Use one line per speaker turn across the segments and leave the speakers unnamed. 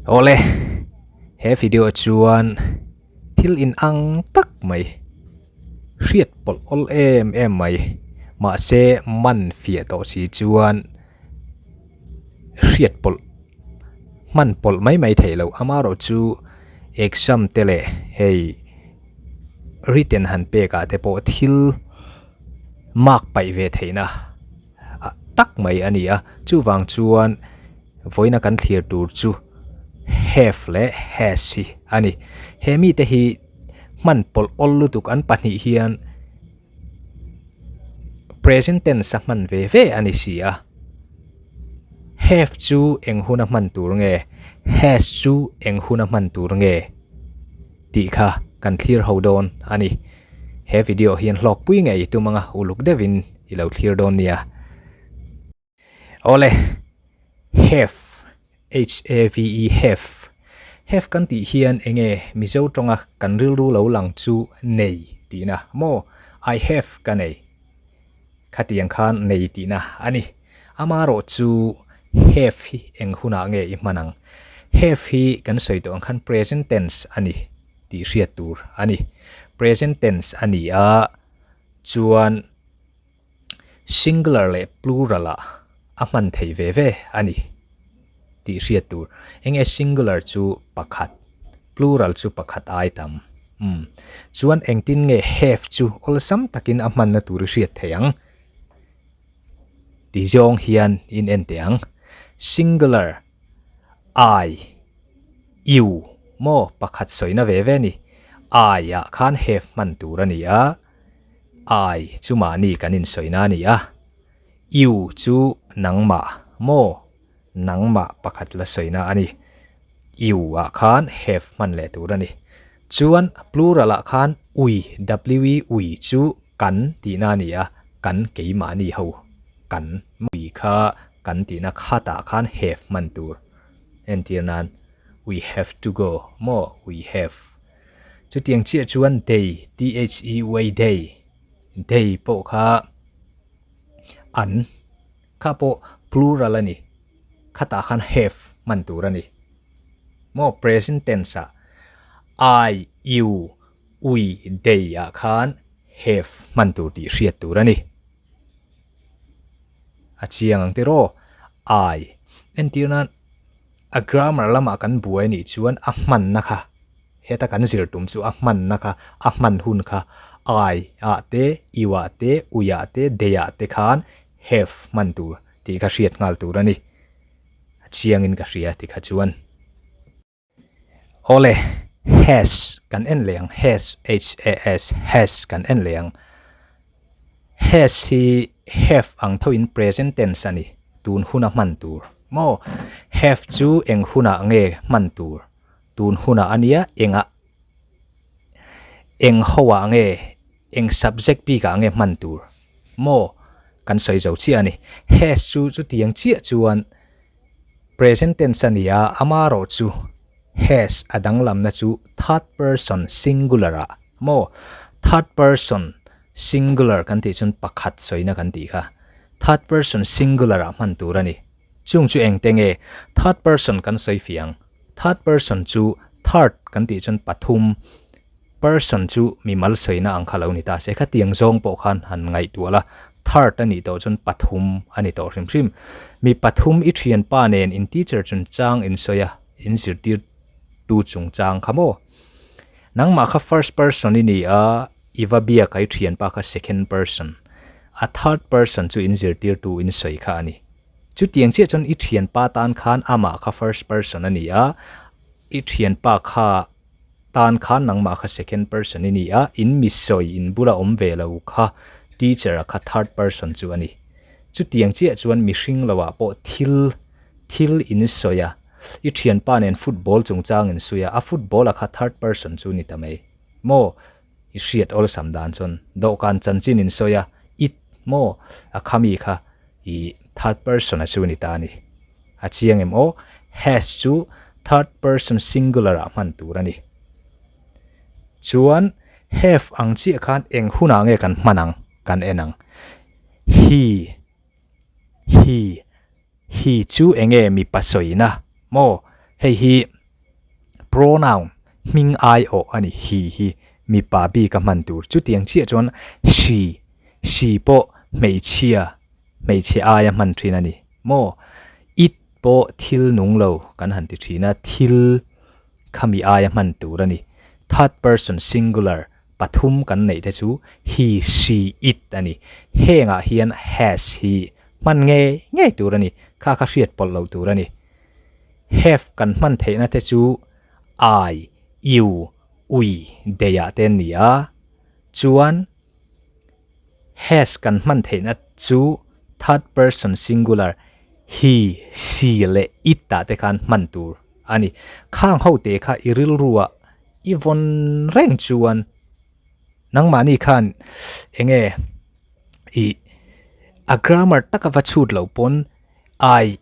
Awle, he video chuan thil in ang tak mai hriat pawlh awl em em mai mahse man fiah tawh si chuan hriat pawlh hman pawlh mai mai theih loh amaherawh chu exam te leh hei written han pek ah te pawh thil mark paih ve theihna tak mai a ni a chuvang chuan vawiina kan thlir tur chu have leh has hi a ni he mite hi hman pawlh awl lutuk an pahnih hian. Present tense a hman ve ve a ni si a. Have chu eng huna hman tur nge, has chu eng huna hman tur nge tih kha kan thlir ho dawn a ni. He video hian hlawkpui ngei tum anga uluk deuhin i lo thlir dawn nia. Awle, have, H-A-V-E, have. Have kan tih hian enge Mizo tawnga kan rilru lo lang chu nei tihna maw? I have ka nei. Khatiang khan nei tihna a ni. Amarawh chu have hi eng hunah nge i hman ang? Have hi kan sawi tawh ang khan present tense a ni tih hriat tur a ni. Present tense a ni a, chuan. Singular leh plural ah a hman thei ve ve a ni tih hriat tur. Enge singular chu pakhat, plural chu pakhat ai tam. Umm. Chuan engtin nge have chu awlsam takin a hmanna tur i hriat thei ang? Ti zawng hian in en teh ang. Singular, I, you maw pakhat sawina ve ve a ni. I ah khan have hman tur a ni a. I chu mahni kan insawina a ni a, you chu nangmah maw nangmah pakhat la sawina a ni. You ah khan have hman leh tur a ni. Chuan plural ah khan ui, we, ui chu kan tihna a ni a, kan keimahni ho kan ui kha kan tihna khatah khan have hman tur. Entir nan we have to go maw we have. Chutiang chiah chuan they, T-H-E-Y, they, they pawh kha an kha pawh plural a ni. Khatah khan have hman tur a ni. Maw present tense ah I, you, we, they ah khan have hman tur tih hriat tur a ni. A chiang ang tiraw? I entir nan. A grammar lamah kan buai nih chuan a hmanna kha, heta kan zir tum chu a hmanna kha, a hman hun kha I ah te, you ah te, ui ah te, they ah te khan have hman tur tih kha hriat nghal tur a ni. A chiangin ka hria ti kha chuan. Awle, has kan en leh ang, has, H-A-S, has kan en leh ang. Has hi have ang thoin present tense a ni, tun huna hman tur. Maw? Have chu eng hunah nge hman tur? Tun hunah a nia, engah eng hoah nge, eng subject bikah nge hman tur? Maw? Kan sawi zo chiah a ni. Has chu chutiang chiah chuan present tense a ni a, amarawh chu has a danglamna chu third person singular ah maw? Third person singular kan tih chuan pakhat sawina kan tih kha. Third person singular ah hman tur a ni. Chung chu engte nge? Third person kan sawi fiang. Third person chu third kan tih chuan pathum, person chu mimal sawina ang kha lo ni ta se. Khatiang zawng pawh khan han ngaihtuah la, third a nih tawh chuan pathum a ni tawh hrim hrim. Mi pathum i thianpa nen in teacher chungchang in sawi a, in zirtir tu chungchang kha maw? Nangmah kha first person i ni a, i va biak a i thianpa kha second person, a third person chu in zirtirtu in sawi kha a ni. Chutiang chiah chuan i thianpa tan khan amah kha first person a ni a, i thianpa kha tan khan nangmah kha second person i ni a, in mi sawi in bula awm ve lo kha teacher a kha third person chu a ni. Chutiang chiah chuan mihring lo ah pawh thil thil in sawi a, I thianpa nen football chungchang in sawi a, a football a kha third person chu ni ta mai maw? I hriat awlsam dan chuan dawhkan chanchin in sawi a, it maw? A khami kha i third person a chu ni ta a ni. A chiang em aw? Has chu third person singular ah hman tur a ni. Chuan have ang chiah khan eng hunah nge kan hman ang kan en ang. He, he. Hi chu enge mipa sawina maw? Hei hi pronoun hming aiawh a ni, he hi mipa bik a hman tur. Chutiang chiah chuan she, she pawh hmeichhia, hmeichhe aia hman thin a ni maw? It pawh thil nung lo kan han ti thin a, thil khami aia hman tur a ni. Third person singular pathum kan neih te chu he, she, it a ni. Hengah hian has hi hman ngei ngei tur a ni, kha kha hriat pawlh loh tur a ni. Have kan hman theihna te chu I, you, we, they ah te an ni a, chuan has kan hman theihna chu third person singular he, she leh it ah te khan hman tur a ni. Khang ho te kha i rilruah i vawn reng chuan nangmahni khan enge i a grammar taka va chhut loh pawn I,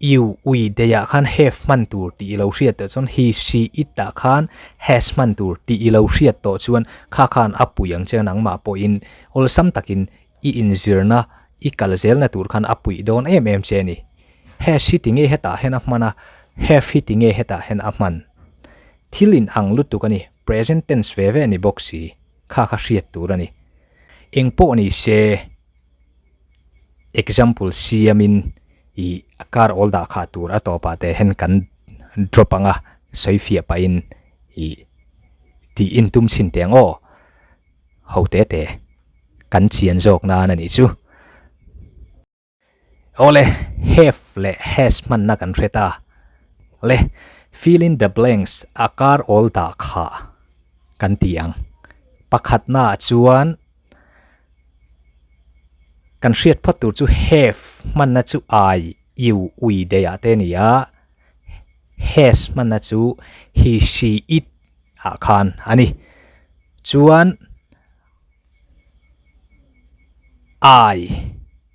you, we, they ah khan have hman tur tih i lo hriat tawh chuan he, she, it ah khan has hman tur tih i lo hriat tawh chuan kha khan a pui ang che nangmah pawhin awlsam takin i inzirna i kal zelna tur khan a puih dawn em em che a ni. Has hi tinge hetah hian a hman a, have hi tinge hetah hian a hman. Thil in ang lutuk a ni, present tense ve ve a ni bawk si, kha kha hriat tur a ni. Eng pawh ni se, example siamin ih a kar awl dah khah tur a tawpah te hian kan drop ang a, sawi fiah pahin ih tih intum chhin teh ang aw, ho te te kan chian zawk nan a nih chu. Awle, have leh has hmanna kan hre ta. Le, fill in the blanks a kar awl dah kha kan ti ang. Pakhatnaah chuan kan hriat phawt tur chu have hmanna chu I, you, we, they ah te a ni a, has hmanna chu he, she, it ah khan a ni. Chuan. I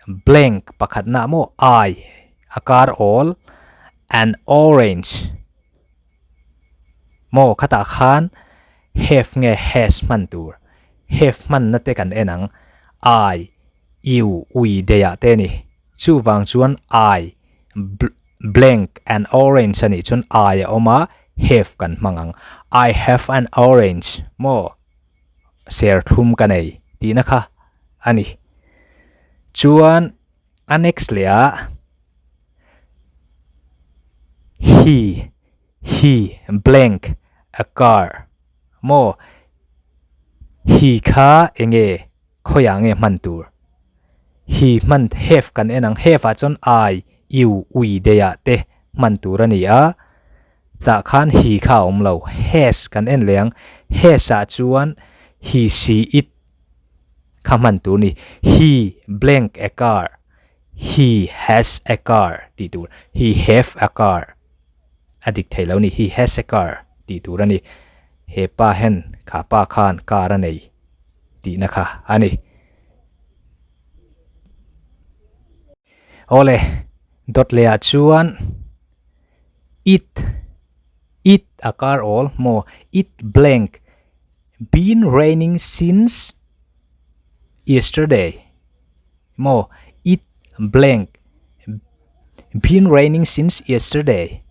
blank pakhatna maw I a kar awl an orange maw khatah khan have nge has hman tur have hmanna te kan en ang I you we they ah te a ni chuvang chuan I blank an orange a nih chuan I a awm a have kan hmang ang I have an orange maw. Serthlum ka nei tihna kha a ni. Chuan a next leh ah he, he blank a car maw he kha enge khawiah nge hman tur? He hman have kan en ang have ah chuan I, you, we, they ah te hman tur a ni a. Tah khan he kha a awm lo. Has kan en leh ang. Has ah chuan he, she, it kha hman tur ni. He blank a car, he has a car tih tur. He have a car a dik thei lo ni. He has a car tih tur a ni. He pa hen kha pa khan car a nei tihna kha a ni. Awle, dawt leh ah chuan. It, it a kar awl maw? It blank been raining since yesterday maw? It blank been raining since yesterday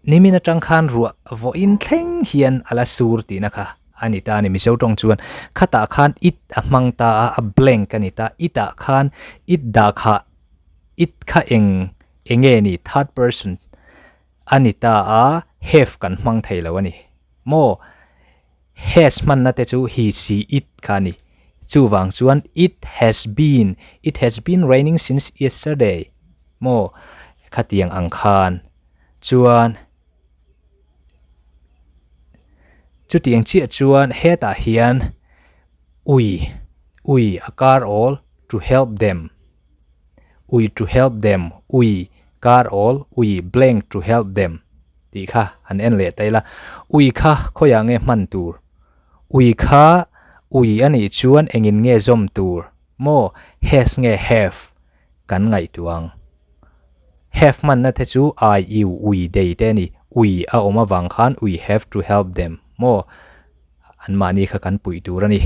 Nimin atang khan ruah vawiin thleng hian a la sur tihna kha a ni ta a ni. Mizo tawng chuan khatah khan it a hmang ta a, a blank a ni ta. It ah khan it dah khah It kha eng enge ni third person a ni ta a have kan hmang thei lo a ni maw has hmanna te chu he she it kha a ni chuvang chuan it has been it has been raining since yesterday maw khatiang ang khan chuan chutiang chiah chuan hetah hian ui ui a kar awl to help them. Ui to help them, ui kar awl, ui blank to help them tih kha han en leh ta ila. Ui kha khawiah nge hman tur? Ui kha ui a nih chuan engin nge zawm tur? Maw has nge have kan ngaihtuah ang. Have hmanna te chu I, you, we, they te a ni. Ui a awm avang khan we have to help them maw anmahni kha kan puih tur a ni.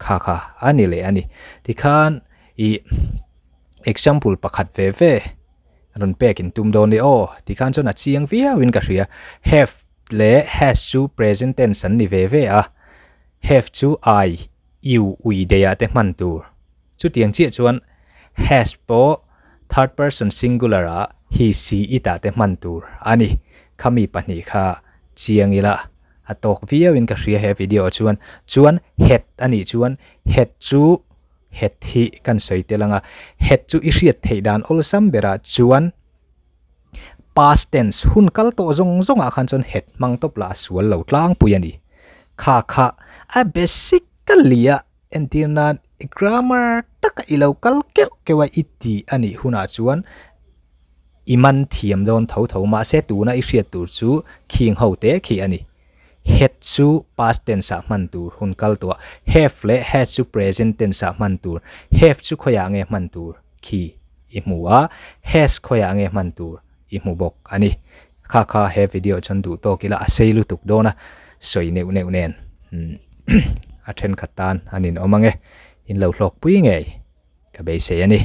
Kha kha a ni leh a ni. Tikhan ih example pakhat ve ve Rawn pek in tum dawn ni aw tikhan chuan a chiang viau in ka hria. Have leh has chu present tense an ni ve ve a, have chu I, you, ui dei ah te hman tur. Chutiang chiah chuan has pawh third person singular ah he, she, it ah te hman tur a ni. Khami pahnih kha chiang ila a tawk viau in ka hria he video ah chuan. Chuan had a nih chuan had chu Het hi kan sawi tel ang a, het chu i hriat theih dan awlsam berah chuan past tense hun kal tawh zawng zawngah khan chuan het hmang tawp lah a sual lo tlangpui a ni. Kha kha a basically a entir nan i grammar taka i lo kal keuh keuh a i ti a nih hunah chuan i man thiam dawn tho tho mahse tuna i hriat tur chu khing ho te khi a ni. Had chu past tense ah hman tur hun kal tawh a, have leh has chu present tense ah hman tur. Have chu khawiah nge hman tur khi i hmu a, has khawiah nge hman tur i hmu bawk a ni. Kha kha he video chuan duh tawk ila a sei lutuk dawn a, sawi neuh neuh nen a thenkhat tan an inawm ang e, in lo hlawkpui ngei ka beisei a ni.